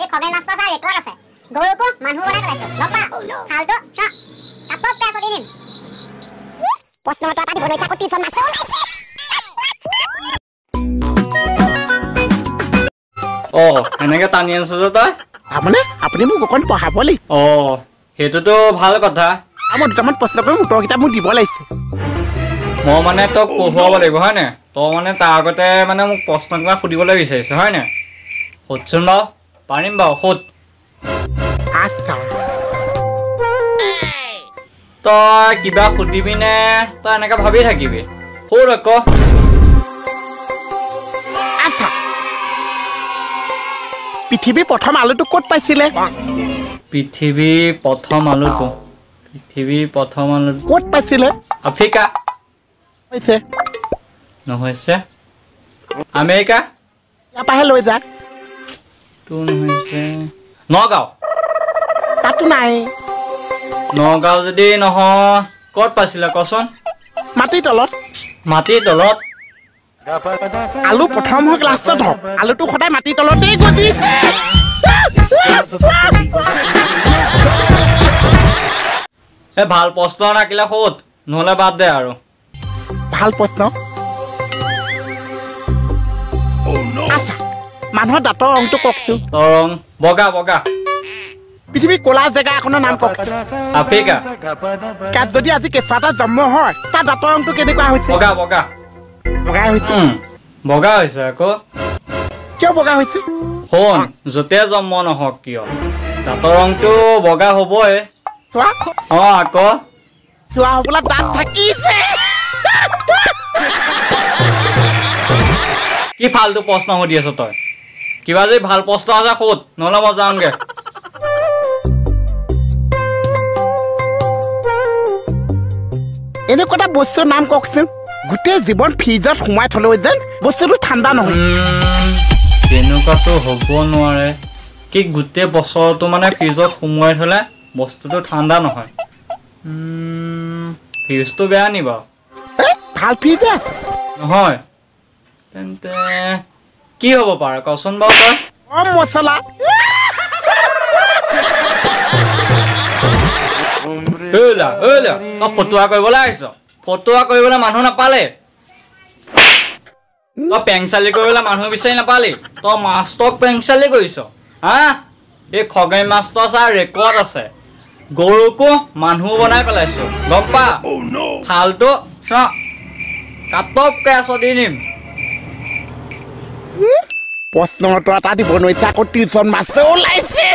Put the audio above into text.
এই Khagen master sir record আছে, গৰুকো মানুহ বনাই পেলাইছো, গম পা? ফাল্টু চা, কাটক পেছ দি দিম। প্ৰশ্ন এটা দিব নোৱাৰিছে, আকৌ টিউচন মাষ্টৰ ওলাইছে। অ, এনেকে টানি আনিছ যে তই? তাৰমানে আপুনি মোক অকণ পঢ়াব লাগিব। অ, সেইটোতো ভাল কথা। মই দুটামান প্ৰশ্ন কৰিম, উত্তৰকেইটা মোক দিব লাগিছে। মই মানে তোক পঢ়ুৱাব লাগিব, হয় নাই? তই মানে তাৰ আগতে মানে মোক প্ৰশ্ন কিবা সুধিবলৈ বিচাৰিছ, হয় নাই? সোধচোন বাৰু, পাৰিম বাৰু, সোধ। আচ্ছা, তই কিবা সুধিবি নে তই এনেকে ভাবি থাকিবি? সোধ আকৌ। আচ্ছা, পৃথিৱীৰ প্ৰথম আলুটো ক'ত পাইছিলে? পৃথিৱীৰ প্ৰথম আলুটো, পৃথিৱীৰ প্ৰথম আলু ক'ত পাইছিলে? আফ্ৰিকা। হৈছে। নহৈছে। আমেৰিকা। ইয়াৰ পৰাহে লৈ যা। তোৰ নহৈছে। নগাঁও। তাতো নাই। নগাঁও যদি নহয় ক'ত পাইছিলে কচোন? মাটিৰ তলত। মাটিৰ তলত? আলু প্ৰথম হওক লাষ্টত হওক, আলুটো সদায় মাটিৰ তলতেই গজিছে। এই ভাল প্ৰশ্ন থাকিলে সোধ, নহ'লে বাদ দে আৰু। ভাল প্ৰশ্ন। আচ্ছা, মানুহৰ দাঁতৰ ৰংটো কওকচোন। ৰং বগা। বগা। পৃথিৱীৰ ক'লা জেগা এখনৰ নাম কওকচোন। আফ্ৰিকা। তাত যদি আজি কেঁচুৱা এটা জন্ম হয়, তাৰ দাঁতৰ ৰংটো কেনেকুৱা হৈছে? বগা। বগা। বগা হৈছে। বগা হৈছে আকৌ। কিয় বগা হৈছে? শুন, য'তে জন্ম নহওক কিয় দাঁতৰ ৰংটো বগা হ'বই। চোৱা। অ, আকৌ চোৱা হ'বলা দাঁত থাকিছে। কি ফাল্টু প্ৰশ্ন সুধি আছ তই? কিবা যদি ভাল প্ৰশ্ন আছে সোধ, নহ'লে মই যাওঁগে। এনেকুৱা এটা বস্তুৰ নাম কওকচোন, গোটেই জীৱন ফ্ৰিজত সোমাই থলেও যেন বস্তুটো ঠাণ্ডা নহয়। তেনেকুৱাতো হ'ব নোৱাৰে। কি গোটেই বছৰটো মানে ফ্ৰিজত সোমোৱাই থ'লে বস্তুটো ঠাণ্ডা নহয়? ফ্ৰিজটো বেয়া নি বাৰু? ভাল ফ্ৰিজে আছে। নহয় তেন্তে কি হ'ব পাৰে কচোন বাৰু তই? কম মছলা। ঐলা ঐলা, তই ফটুৱা কৰিবলৈ আহিছ? ফটুৱা কৰিবলৈ মানুহ নাপালে? তই পেংচালি কৰিবলৈ মানুহ বিচাৰি নাপালি? তই মাষ্টৰক পেংচালি কৰিছ, হা? এই খগেন মাষ্টৰ ছাৰ ৰেকৰ্ড আছে, গৰুকো মানুহ বনাই পেলাইছো, গম পা? ফাল্টু চ, কাটককে আছ দি দিম। প্ৰশ্ন এটা দিব নোৱাৰিছে, আকৌ টিউচন মাষ্টৰ ওলাইছে।